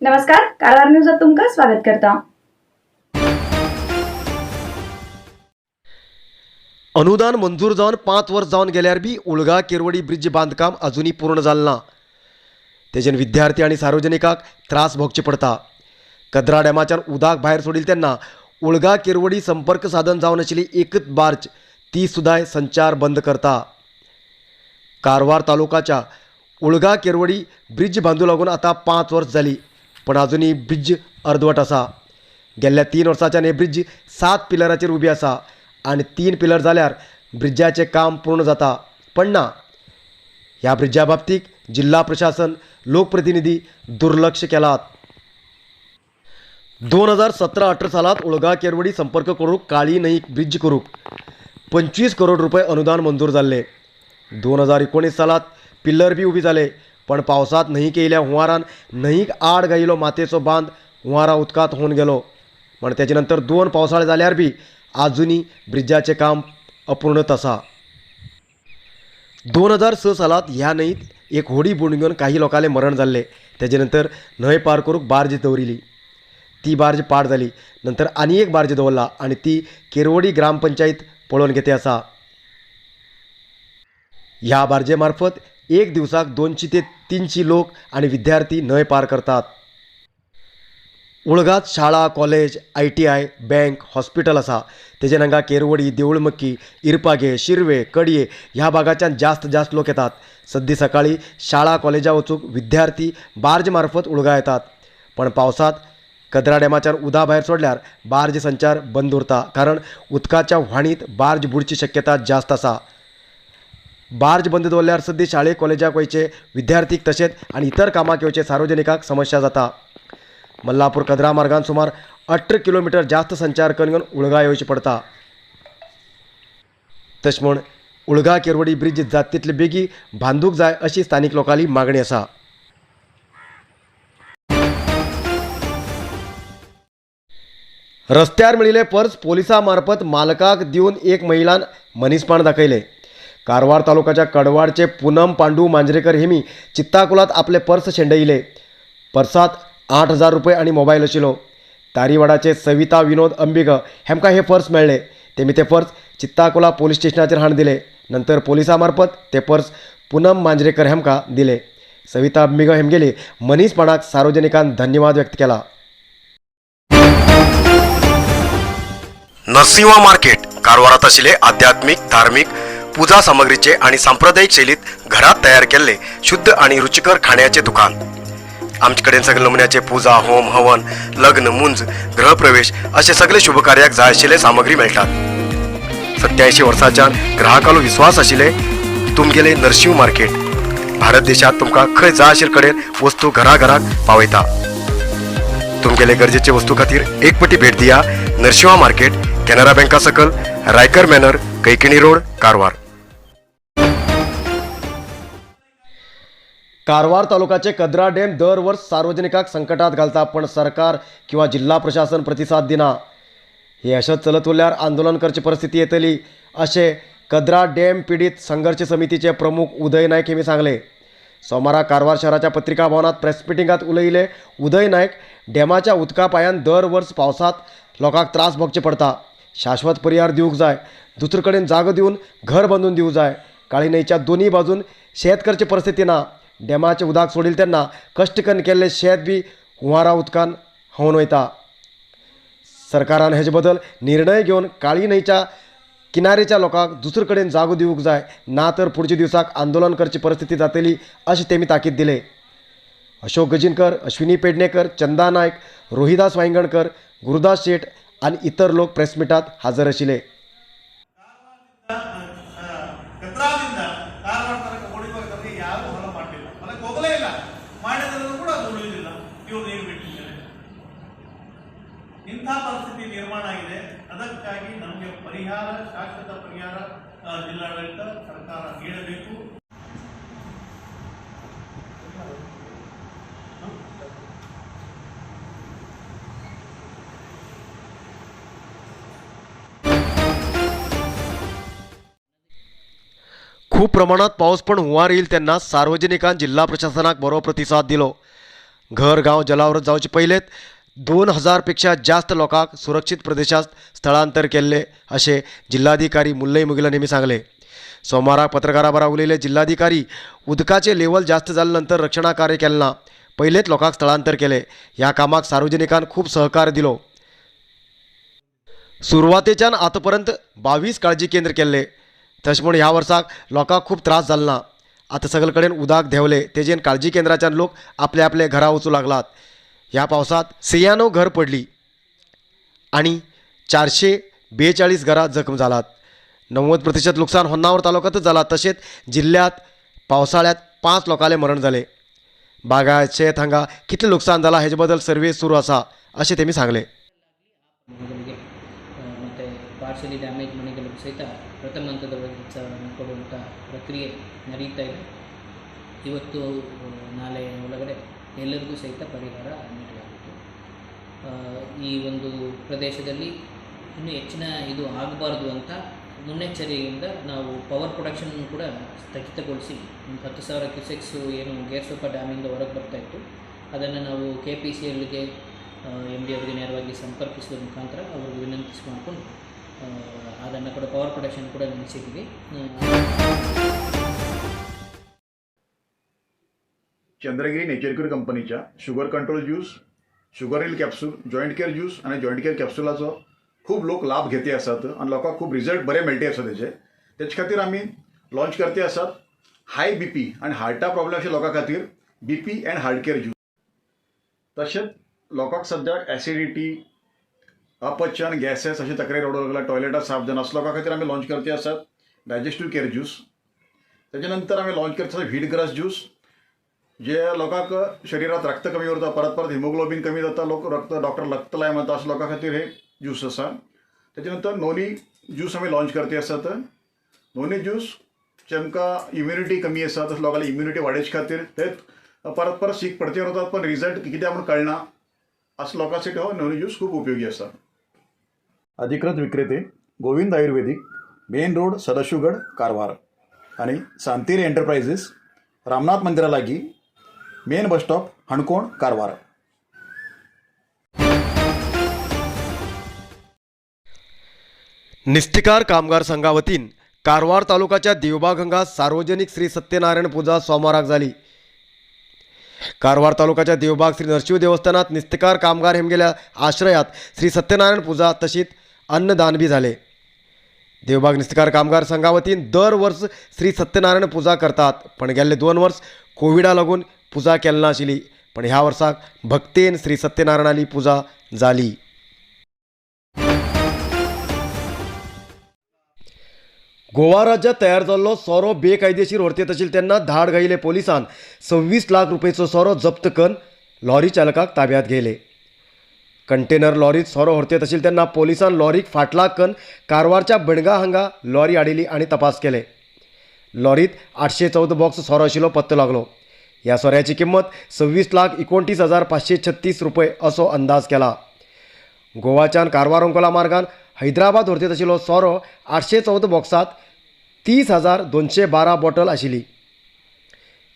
नमस्कार, कारवार न्यूजात तुमकां स्वागत करता. अनुदान मंजूर जावन 5 वर्स जावन गेल्यार बी उळगा केरवडी ब्रिज बांदकाम अजुनूय पूर्ण जालें ना. तेजेन विद्यार्थी आनी सार्वजनिकाक त्रास भोगचे पडटा. कदरा डॅमाच्यान उदक भायर सोडिल तेन्ना उळगा केरवडी संपर्क साधन जावन आशिल्ली एकच बार्ज ती सुद्दां संचार बंद करता. कारवार तालुकाच्या उळगा केरवडी ब्रिज बांदू लागून आतां 5 वर्स जाली, पण अजुनूय ब्रिज अर्दवट आसा. गेल्ल्या 3 वर्सांच्यान हे ब्रिज 7 पिलराचेर उबी आसा आनी 3 पिलर जाल्यार ब्रिजाचें काम पूर्ण जाता, पण ना. ह्या ब्रिजा बाबतीक जिल्हा प्रशासन, लोकप्रतिनिधी दुर्लक्ष केलात. 2017-18 सालात उळगा केरवडी संपर्क करूंक काळी न्हंय ब्रिज करूंक 25 करोड रुपये अनुदान मंजूर जाल्ले. 2019 सालात पिल्लर बी उबी जाले, पण पावसांत न्हंयक येयल्या हुंवारान न्हंयक आड घायिल्लो मातयेचो बांद हुंवारा उदकांत होवन गेलो. म्हण तेजे नंतर 2 पावसाळे जाल्यार बी आजुनूय ब्रिजाचें काम अपूर्णच आसा. 2006 सालात ह्या न्हंयत एक होडी बुडून घेवन काही लोकांले मरण जाल्लें. तेजे नंतर न्हंय पार करूंक बार्ज दवरिली, ती बार्ज पाड जाली. नंतर आनी एक बार्ज दवरला आनी ती केरवडी ग्रामपंचायत पळोवन घेते आसा. ह्या बार्जे मार्फत एक दिवसाक 200 ते 300 लोक आनी विद्यार्थी न्हंय पार करतात. उळगांत शाळा, कॉलेज, ITI, bank, hospital आसा. तेजेन हांगा केरवडी, देवळमक्की, इरपागे, शिरवे, कडये ह्या भागाच्यान जास्त जास्त लोक येतात. सद्दी सकाळी शाळा कॉलेजा वचूंक विद्यार्थी बार्ज मार्फत उळगा येतात, पण पावसांत कदरा डॅमाच्यान उदक भायर सोडल्यार बार्ज संचार बंद उरता, कारण उदकाच्या व्हाणीत बार्ज बुडची शक्यता जास्त आसा. बार्ज बंद दवरल्यार सद्दी शाळे कॉलेजाक वयचे विद्यार्थीक तशेंच आनी इतर कामाक येवचे सार्वजनिकाक समस्या जाता. मल्लापूर कदरा मार्गान सुमार 18 किलोमिटर जास्त संचार करून उळगा येवचे पडटा. तशें म्हूण उळगा केरवडी ब्रिज जात तितले बेगी बांदूंक जाय अशी स्थानीक लोकांली मागणी आसा. रस्त्यार मेळिल्ले पर्स पोलिसां मार्फत मालकाक दिवन एक महिलान मनीसपण दाखयलें. कारवार तालुक्याच्या कडवाडचे पूनम पांडू मांजरेकर हेमी चित्ताकुलात आपले पर्स शेंडयले. पर्सात 8000 रुपये आनी मोबायल आशिल्लो. तारीवाडाचे सविता विनोद अंबिग हेमकां हे पर्स मेळ्ळे. तेमी ते पर्स चित्ताकुला पोलीस स्टेशनाचेर हाडून दिले. नंतर पोलिसां मार्फत ते पर्स पूनम मांजरेकर हेमकां दिले. सविता अंबिग हेमगेले मनीसपणाक सार्वजनिकान धन्यवाद व्यक्त केला. नरसिंहा मार्केट कारवारात आशिल्ले आध्यात्मिक, धार्मिक पूजा सामग्रीचे आणि सांप्रदायिक शैलीत घरात तयार केल्ले शुद्ध आणि रुचिकर खाण्याचे दुकान. आमचे कडेन सगळे नमुन्याचे पूजा, होम, हवन, लग्न, मुंज, गृहप्रवेश असे सगळे शुभकार्याक जाय आशिल्ले सामग्री मेळटात. 87 वर्सांच्यान ग्राहकालो विश्वास आशिल्ले तुमगेले नरसिंह मार्केट भारत देशात तुमकां खंय जाय आशिल्ले कडेन वस्तू घराघराक पावयता. तुमगेले गरजेचे वस्तू खातीर एक पटी भेट दिया नरसिंहा मार्केट, कॅनरा बँका सकल, रायकर मॅनर, कैकिणी रोड, कारवार. कारवार तालुक्याचे कदरा डॅम दर वर्स सार्वजनिकाक संकटात घालता, पण सरकार किंवा जिल्हा प्रशासन प्रतिसाद दिना. हे अशेंच चलत उरल्यार आंदोलन करची परिस्थिती येतली अशें कदरा डॅम पिडीत संघर्श समितीचे प्रमुख उदय नायक हेमी सांगले. सोमारा कारवार शहराच्या पत्रिका भवनात प्रेस मिटिंगात उलयले उदय नायक. डॅमाच्या उदका पायान दर वर्स पावसांत लोकांक त्रास भोगचे पडटा. शाश्वत पर्याय दिवंक जाय, दुसरे कडेन जागो दिवन घर बांदून दिवंक जाय. काळी न्हंयच्या दोनूय बाजून शेत करची परिस्थिती ना. डॅमाचें उदक सोडिल्लें तेन्ना कश्ट करून केल्लें शेत बी हुंवारा उदकान व्हांवन वयता. सरकारान हेजे बद्दल निर्णय घेवन काळी न्हंयच्या किनारेच्या लोकांक दुसरे कडेन जागो दिवंक जाय, ना तर फुडच्या दिवसाक आंदोलन करची परिस्थिती जातली अशें तेमी ताकीद दिले. अशोक गजिनकर, अश्विनी पेडणेकर, चंदा नायक, रोहिदास वायंगणकर, गुरुदास शेट आनी इतर लोक प्रेस मिटात हजर आशिल्ले. ಕದ್ರಾದಿಂದ ಧಾರವಾಡ ತನಕ ಹೊಡಿವಾಗ ನಮಗೆ ಯಾರೂ ಹೊಲ ಮಾಡಲಿಲ್ಲ, ಹೊಲಕ್ಕೆ ಹೋಗಲೇ ಇಲ್ಲ. ಮಾಡಿದ್ರೂ ಕೂಡ ಅದು ಉಳಿಯುವುದಿಲ್ಲ, ಇವರು ನೀರು ಬಿಟ್ಟಿದ್ದಾರೆ. ಇಂಥ ಪರಿಸ್ಥಿತಿ ನಿರ್ಮಾಣ ಆಗಿದೆ. ಅದಕ್ಕಾಗಿ ನಮಗೆ ಪರಿಹಾರ, ಶಾಶ್ವತ ಪರಿಹಾರ ಜಿಲ್ಲಾಡಳಿತ ಸರ್ಕಾರ ನೀಡಬೇಕು. खूब प्रमाणात पावस पण हुंवार येईल तेन्ना सार्वजनिकान जिल्हा प्रशासनाक बरो प्रतिसाद दिलो. घर गांव जलावृत जावचे पयलेच 2000 पेक्षा जास्त लोकांक सुरक्षीत प्रदेशात स्थळांतर केल्ले अशें जिल्हाधिकारी मुल्लई मुगिलन यांनी सांगले. सोमाराक पत्रकारां बरोबर उलयले जिल्हाधिकारी उदकाचे लेवल जास्त जाले नंतर रक्षणा कार्य केलें ना, पयलेच लोकांक स्थळांतर केले. ह्या कामाक सार्वजनिकान खूब सहकार दिलो. सुरवातेच्यान आतापर्यंत 22 काळजी केंद्र केल्ले. तशें म्हूण ह्या वर्साक लोकांक खूब त्रास जालो ना. आतां सगळे कडेन उदक देंवले तेजेन काळजी केंद्राच्यान लोक आपले आपले घरा वचूं लागलात. ह्या पावसांत 96 घर पडली आनी 442 घरां जखम जालात. 90% लुकसाण होन्नावर तालुक्यांतच जालां. तशेंच जिल्ल्यांत पावसाळ्यांत 5 लोकांले मरण जालें. बागायत शेत हांगा कितलें लुकसाण जालां हेजे बद्दल सर्वे सुरू आसा अशें तेमी सांगलें. ಮನೆಗಳಿಗೆ ಮತ್ತು ಪಾರ್ಷಲಿ ಡ್ಯಾಮೇಜ್ ಮನೆಗಳಿಗೂ ಸಹಿತ ಪ್ರಥಮ ಹಂತದ ವೈದ್ಯ ಕೊಡುವಂಥ ಪ್ರಕ್ರಿಯೆ ನಡೀತಾ ಇದೆ. ಇವತ್ತು ನಾಳೆ ಒಳಗಡೆ ಎಲ್ಲರಿಗೂ ಸಹಿತ ಪರಿಹಾರ ನೀಡಲಾಗುವುದು. ಈ ಒಂದು ಪ್ರದೇಶದಲ್ಲಿ ಇನ್ನೂ ಹೆಚ್ಚಿನ ಇದು ಆಗಬಾರ್ದು ಅಂತ ಮುನ್ನೆಚ್ಚರಿಕೆಯಿಂದ ನಾವು ಪವರ್ ಪ್ರೊಡಕ್ಷನ್ ಕೂಡ ಸ್ಥಗಿತಗೊಳಿಸಿ ಒಂದು 10,000 ಕ್ಯೂಸೆಕ್ಸು ಏನು ಗೇರ್ಸೋಪ ಡ್ಯಾಮಿಂದ ಹೊರಗೆ ಬರ್ತಾ ಇತ್ತು, ಅದನ್ನು ನಾವು ಕೆಪಿಸಿಎಲ್ಗೆ ಎಮ್ ಡಿ ಅವರಿಗೆ ನೇರವಾಗಿ ಸಂಪರ್ಕಿಸುವ ಮುಖಾಂತರ ಅವ್ರಿಗೆ ವಿನಂತಿಸಿ ಮಾಡಿಕೊಂಡು ಅದನ್ನು ಕೂಡ ಪವರ್ ಪ್ರೊಡಕ್ಷನ್ ಕೂಡ ನಿಲ್ಲಿಸಿದ್ವಿ. चंद्रगिरी नेचर कंपनीच्या sugar control juice, sugar heal capsule, joint care juice आनी जॉयंट केअर कॅप्सुलाचो खूब लोक लाभ घेते आसात आनी लोकांक खूब रिजल्ट बरे मेळटे आसा तेजे. तेचे खातीर आमी लॉन्च करते आसात हाय बीपी आनी हार्टा प्रॉब्लेम अशे लोकां खातीर BP and heart care juice. तशेंच लोकांक सद्याक एसिडिटी, अपचन, गॅसेस अशे तक्रारी रडूंक लागला, टॉयलेटां साफ जायना, असल्या लोकां खातीर आमी लॉन्च करते आसात डायजेस्टीव केअर ज्यूस. तेजे नंतर आमी लॉन्च करते आसात व्हीट ग्रास ज्यूस, जे लोकांक शरिरात रक्त कमी उरता, परत परत हिमोग्लोबीन कमी जाता, लोक रक्त डॉक्टर रक्त लाय म्हणता, अशा लोकां खातीर हे ज्यूस आसा. तेजे नंतर नोनी ज्यूस आमी लॉन्च करते आसात. नोनी ज्यूस जेमकां इम्युनिटी कमी आसा तशें लोकांली इम्युनिटी वाडोवचे खातीर, ते परत परत सीक पडते उरतात पण रिजल्ट कित्याक म्हूण कळना, असं लोकांसाठी हो नोनी ज्यूस खूब उपयोगी आसा. अधिकृत विक्रेते गोविंद आयुर्वेदिक, मेन रोड, सदाशिवगड, कारवार आणि सांतेरी एंटरप्राइजेस, रामनाथ मंदिरा लागीं, main bus stop, Canacona, Karwar. निस्तिकार कामगार संघा वतीन कारवार तालुकाच्या देवबाग हांगा सार्वजनिक श्री सत्यनारायण पुजा सोमाराक जाली. कारवार तालुकाच्या देवबाग श्री नरशिंव देवस्थानात निस्तिकार कामगार हेमगेल्या आश्रयात श्री सत्यनारायण पुजा तशीच अन्नदान बी झाले. देवबाग निस्तिकार कामगार संघा वतीन दर वर्स श्री सत्यनारायण पुजा करतात, पण गेल्ले 2 वर्स कोविडा लागून पुजा केली नाशिल्ली, पण ह्या वर्साक भक्तेन श्री सत्यनारायणाली पुजा जाली. गोवा राज्यात तयार जाल्लो सोरो बेकायदेशीर व्हरतेत आशिल्ले तेन्ना धाड घायिल्ले पोलिसान 26 लाख रुपयेचो सोरो जप्त करून लॉरी चालकाक ताब्यात घेयले. कंटेनर लॉरीत सोरो व्हरतेत आशिल्ले तेन्ना पोलिसान लॉरीक फाटलाग करून कारवारच्या बणगा हांगा लॉरी हाडिल्ली आनी तपास केले. लॉरीत 814 बॉक्स सोरो आशिल्लो पत्तो लागलो. ह्या सोऱ्याची किंमत 26,29,536 रुपये असो अंदाज केला. गोवाच्यान कारवार अंकोला मार्गान हैदराबाद व्हरतेत आशिल्लो सोरो 814 बॉक्सांत 30,212 बॉटल आशिल्ली.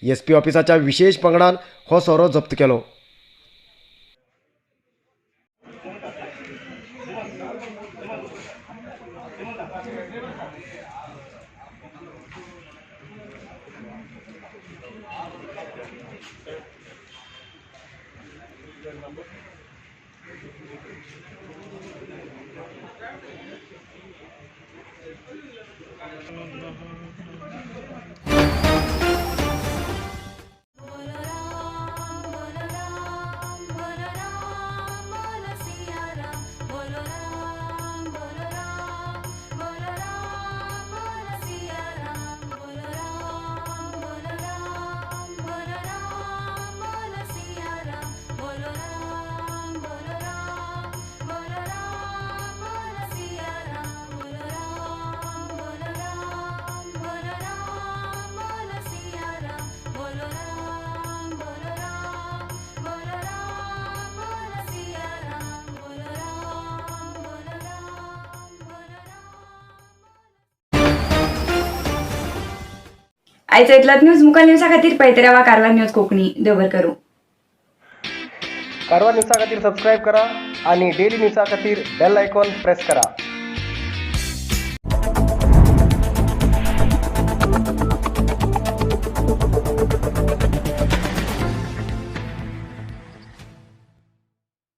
एसपी ऑफिसाच्या विशेष पंगडान हो सोरो जप्त केलो. आयचो इतलोच न्यूज मुखार न्यूजा खातीर पळयत रावा कारवार न्यूज कोंकणी. देव बरें करूं. कारवार न्यूजा खातीर सबस्क्रायब करा आणि डेली न्यूजा खातीर बेल आयकॉन प्रेस करा.